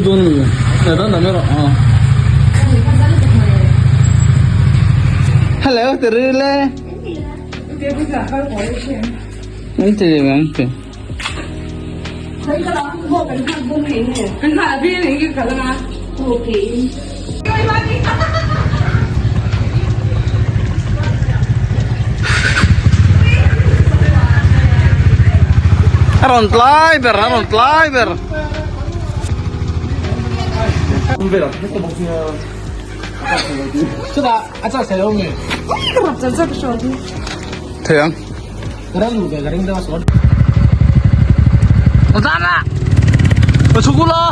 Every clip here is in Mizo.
dawn lo e dan lam erawh a hello ti ri le an ti ang ti A rawn tlai ber a rawn tlai ber. Thei ang. Ka chhuk ula.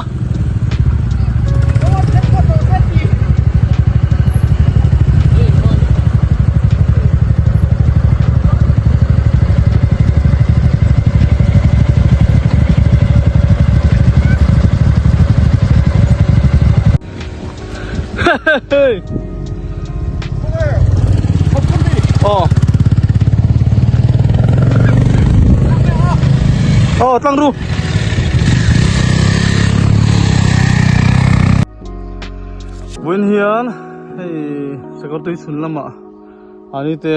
Hey! Aw. Aw, tlang ru. Vawiin hian hei sakawr tui chhun lamah ani te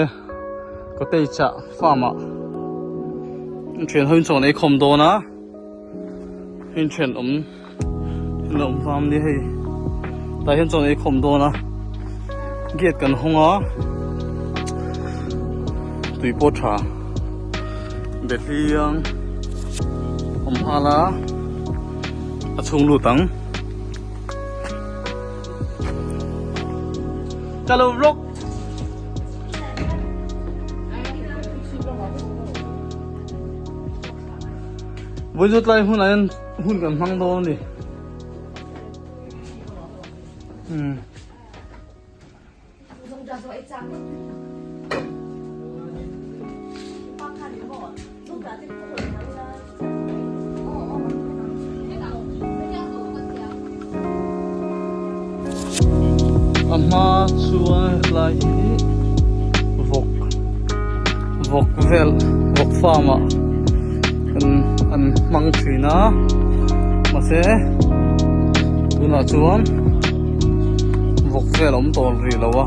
cottage ah farm ah thian ho in chawn ei khawm dawn a hei thian awm. Thil a awm hma ania hei tah hian chuan ei khawm dawn a gate kan hawng a tui pawh tha behliang awm nghal a a chhung lut ang ka lo vlog. Vawiin tlai hunah hian hun kan hmang dawn a ni. Hmm. A hma chuan hetlai hi vawk vawk vel vawk farm ah an an hmang thin a mahse tunah chuan vawk vel a awm tawh rih lo a.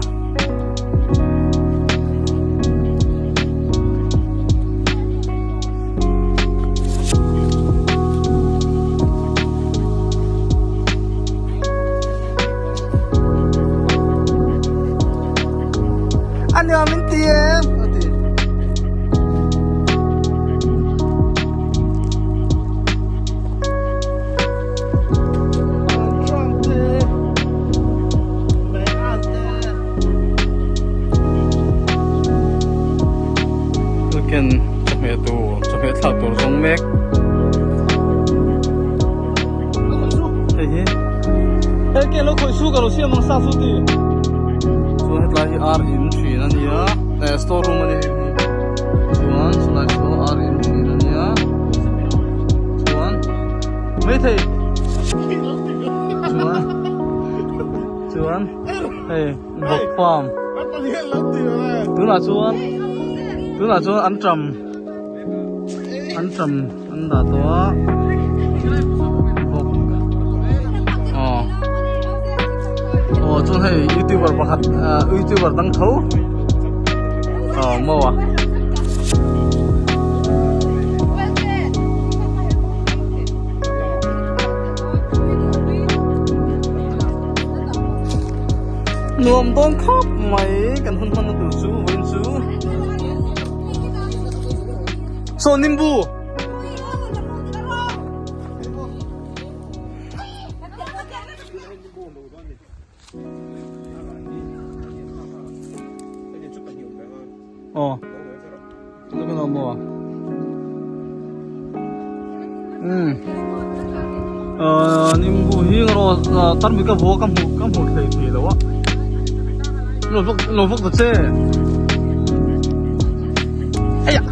A nuam in ti em a ti. Ken chawhmeh tur chawhmeh thlak tur zawng mek hei hi hei ke lo khawih su ka lo siam ang sa chu ti chuan hetlai hi ar in thin a nia eh store room a ni hei hi chuan chulai chu ar in thin a nia chuan maithei chuan chuan hei bawk farm tunah chuan tunah chuan an ṭam an ṭam an dah tawh a bawk aw aw chuan hei youtuber pakhat ah youtuber dang tho aw maw a. Nuam dawn khawp mai kan hun hman na tur chu vawiin chu saw nimbu aw nimbu hi erawh tarmit ka vuah ka hmuh ka hmuh thei thei lo a lo vak lo vak ta che aiah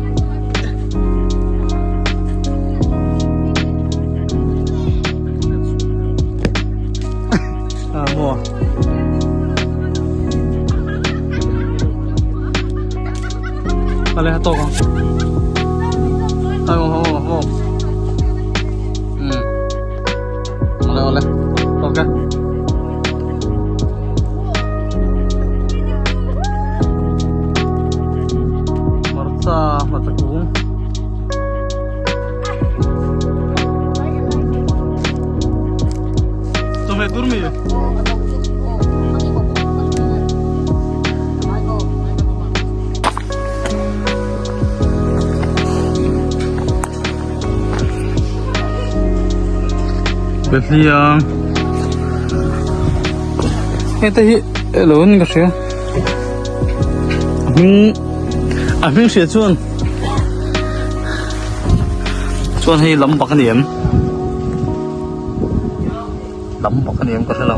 ah maw. Ale a tawk ang. Hai maw maw maw. Awle awle. Okay. Hmarcha hmarcha kung. Chawhmeh tur mi. Behliang hete hi elo in ka hria a hming a hming hria chuan chuan hei lam bak a ni em lam bak a ni em ka hre lo.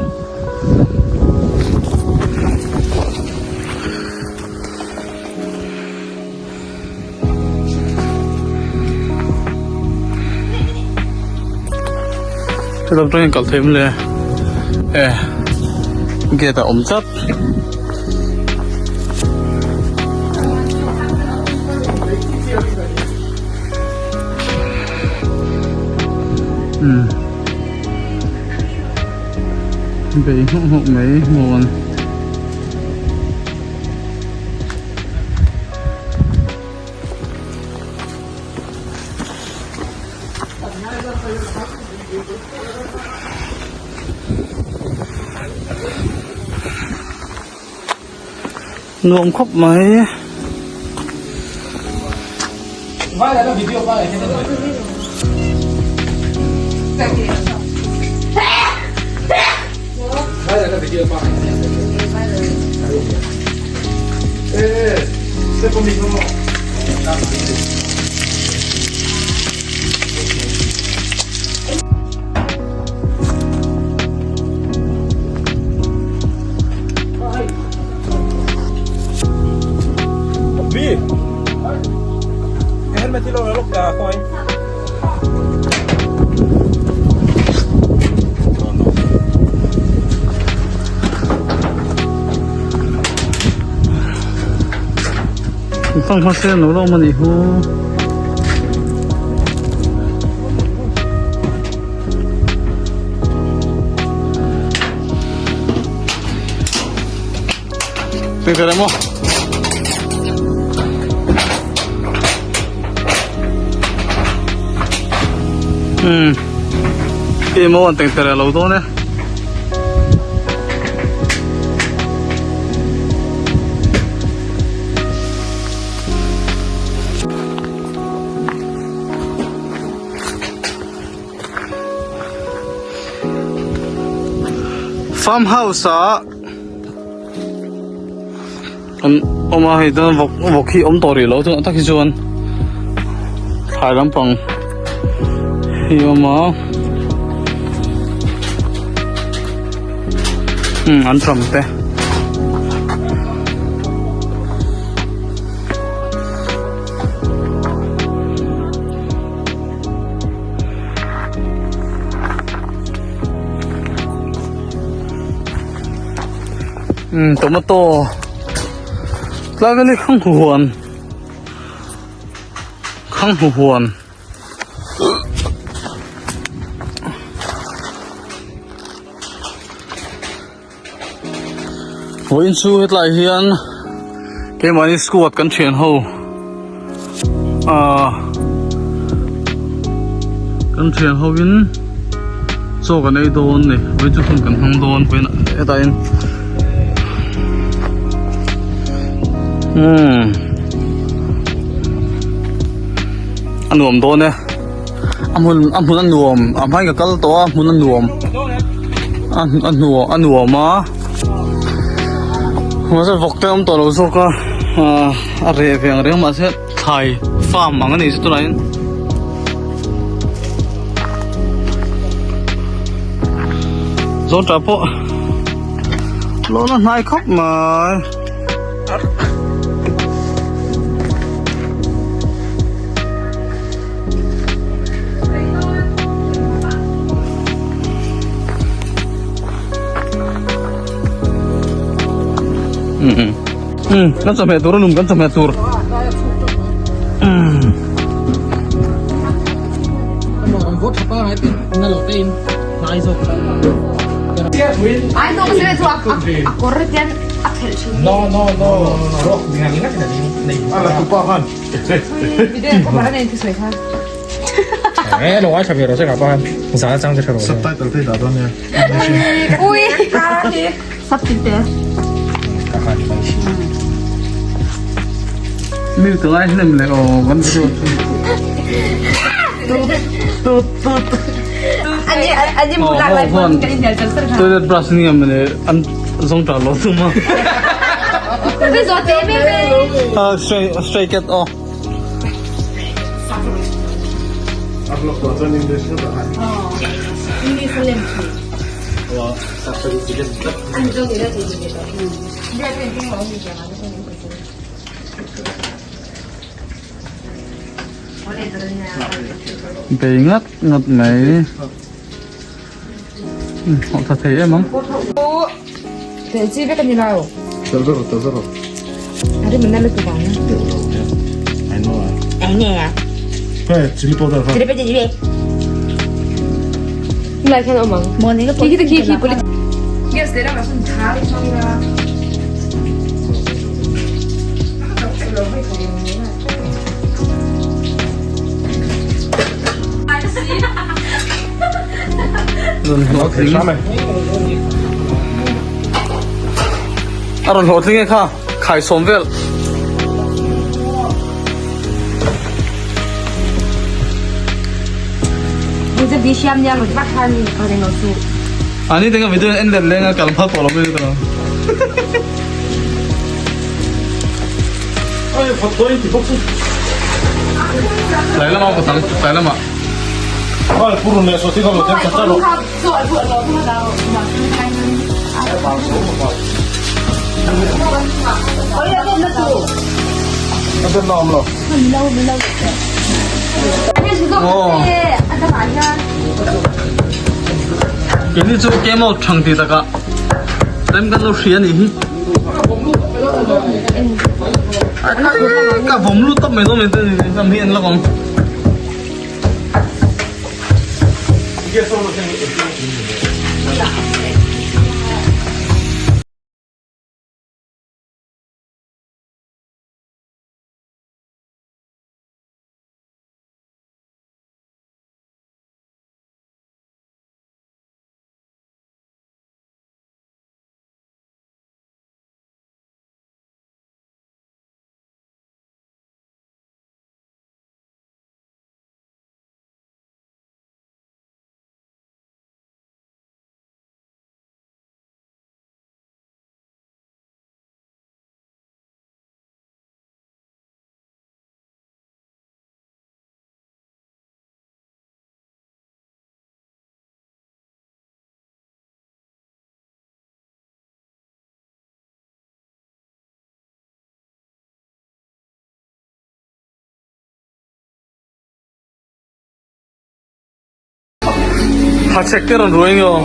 Helam tangin kal theih le e gate a awm tlat. Bei hnawk hnawk mai mawn. Nuam khawp mai. Fanghma sen lo lo mani hu. Tentaremo. Um. Emaw an tengtere lo dawn e. Farm house ah an awm a hei chuan vawk vawk hi awm tawh rih lo chuan tak hi chuan thlai lampang hi a awm a umm an tram te. Umm tomato tlai vel hi khang huan khang huan vawiin chu hetlai hian keimahni squad kan thian ho ahh kan thian ho in chaw kan ei dawn a ni vawiin chu hun kan hmang dawn vawiin hetah hian umm a nuam dawn e a hmun a hmun a nuam a hmain ka kal tawh a hmun a nuam a a nuam a nuam a mahse vawk te a awm tawh lo zawk a ahh a reh ve ang reng mahse thlai farm ang a nih chu tunah hian. Zawngṭah pawh lawna hnai khawp mai. Um kan chawhmeh tur a lum kan chawhmeh tur um. Mi ka ngai hnem le aw kan video chu. Toilet brush ni am le an zong ta lo tu ma. Stray stray cat aw. Bei ngat ngat mai. Hawh tha thei em ang. Rawn hlawhtling A rawn hlawhtling e kha khai sawm vel. Ani tenga video en let lenga kal phal tawh lo mai ka lo. Tlai lamah ka tang tlai lamah. Keini chu camel thang ti takah rem kan lo hria a nih hi. Ka vawm lut tawp mai dawn mai te mi en lawk ang. Hachhek te rawn ruai nge aw.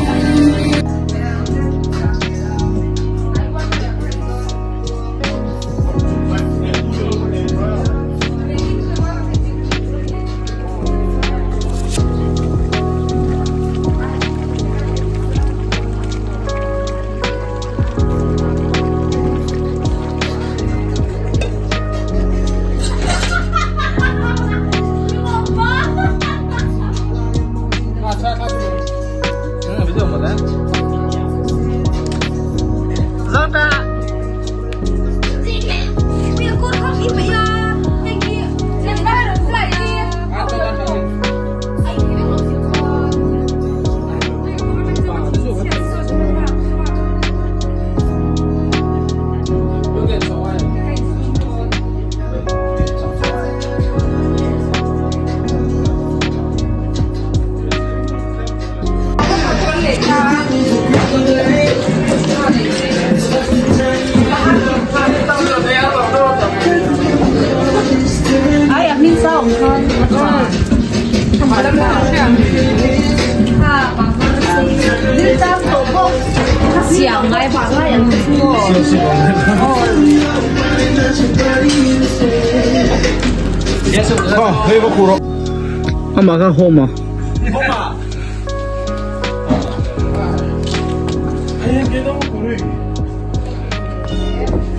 Amah kha home a.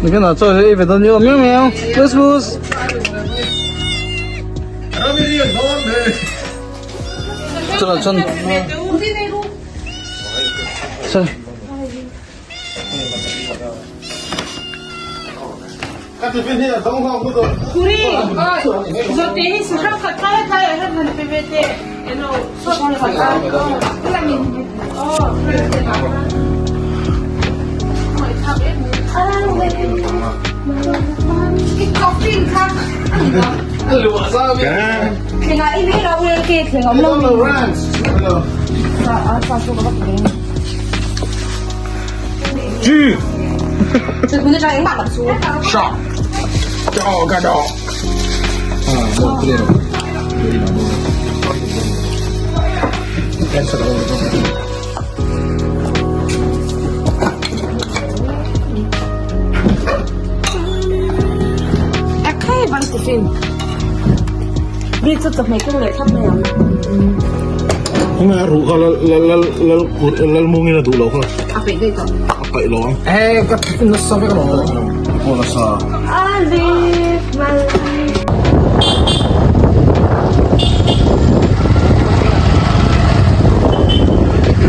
你看哪做些一百多妞，喵喵，不是不是。这这这。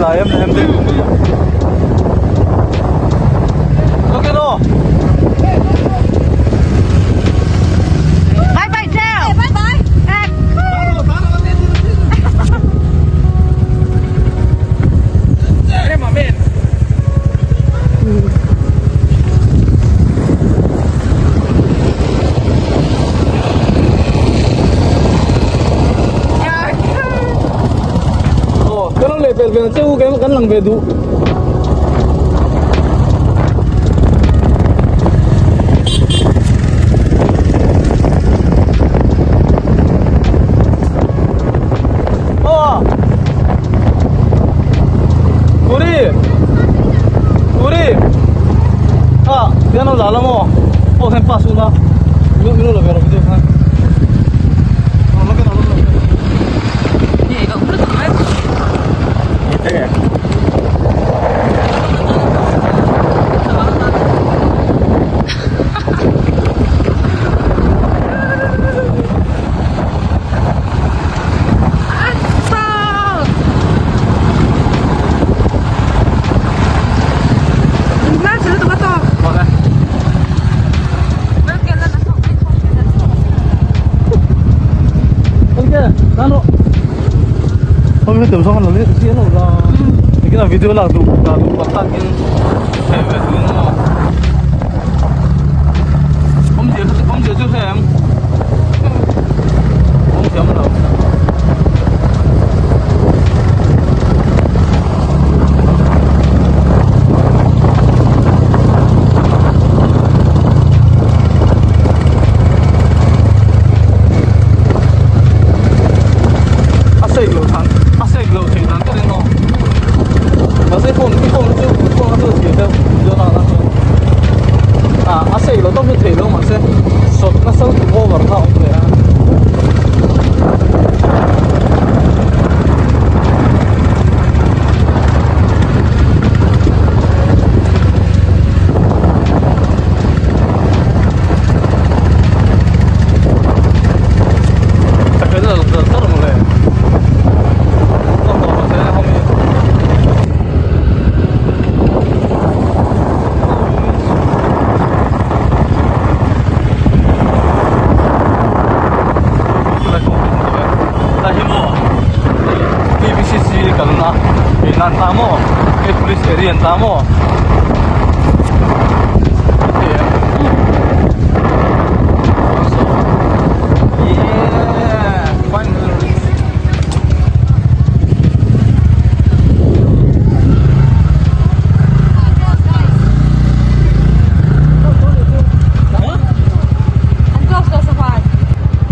Lại em em đi. Ok đâu. Bye bye Joe. Bye bye. Ồ, cái nó lệ về về chơi cái cái lần về đủ. Ồ. 우리 우리 à, cái nó lắm không? Ô, thằng pa xuống đó. Nó nó là về rồi video ha. Nó cái nó nó. Vâng. Ok, nano. Hôm nay tiểu xong là biết diễn rồi là cái là video là đủ là đủ bắt tắt cái về về thứ nó. Hôm giờ hôm giờ chưa xem. Hôm giờ mà đâu. A sei lo thằng, a sei lo thằng thằng cái nó. Mà sẽ phone cái phone chứ phone nó thì đâu video nào đó. À, a sei lo tao biết thì lo mà sẽ sốt nó sâu over nó ông này. Cái đó là rất là một lệ. Police area ta mo. Yeah, finally.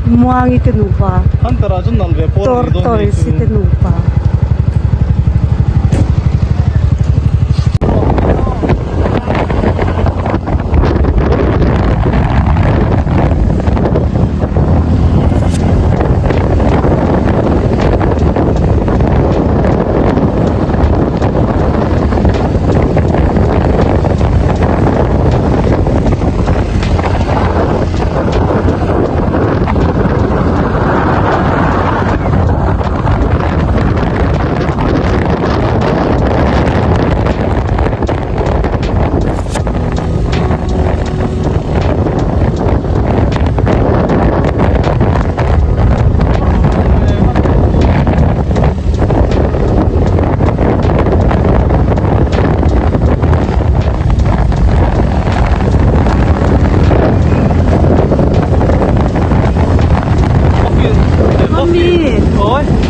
Muangi te nupa. Hunter a chu nal ve pawh ni dawn Tortoise ni te chu. nupa.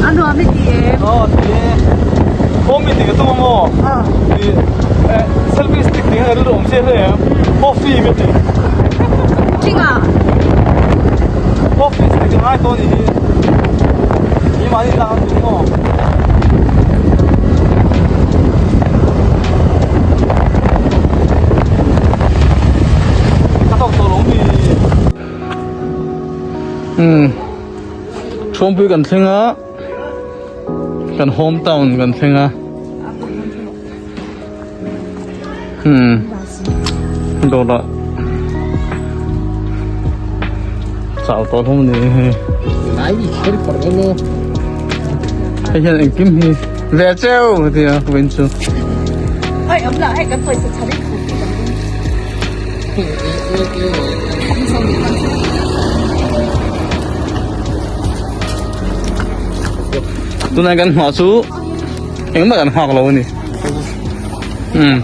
A nuam i ti em? Aw ti e. Home meeting ka tum a maw? Aw. Ti eh selfie stick tih kha rilru awm chiah hle em? Coffee ka ti. Thinga. Coffee stick a ngai tawh a nih hi. Keimahni lak an tum maw? Ka tawk tawh lo mi. Umm Thuampui kan thleng a kan home town kan thleng a umm dawrah chau tawh hlawm a ni hei hei hian engkim hi ve cheu a ti a vawiin chu. Tunah kan hmuh chu engmah kan nghak lo a ni. Umm.